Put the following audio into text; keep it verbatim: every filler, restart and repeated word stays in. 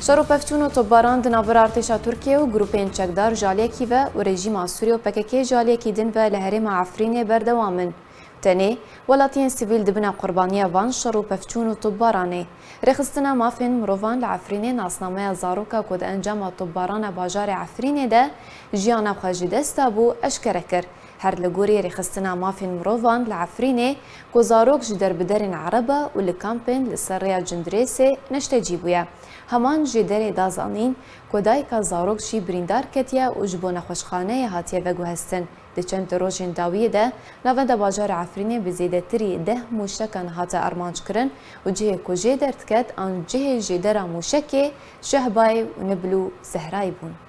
Şer û pevçûn û topbaran di navbera artêşa Tirkiye û grûpên çekdar ji aliyekî ve û rejîma Sûrî û P K K ji aliyekî din ve li herêma Efrînê berdewam in. Tenê welatiyên sivîl dibine qurbaniya van şer û pevçûn û topbaranê. Rêxistina mafên mirovan li Efrînê nasnameya zaroka ku di encama topbarana bajarê Efrînê de jiyana xwe ji dest dabû eşkere kir. Her li gorî rêxistina mafên mirovan li Efrînê ku zarok ji derbiderên Ereba û li kampên li ser rêya Cindirêsê neştecî bûye. Heman jêderê da zanîn ku dayika zarok jî birîndar ketiye û ji bo nexweşxaneyê hatiye veguhestin. Di çend rojên dawiyê de navenda bajarê Efrînê bi zêdetirî deh mûşekan hate armanckirin û cihê ku jê derdiket an cihê jêdera mûşekê Şehbayê û Niblû Zehrayê bûn.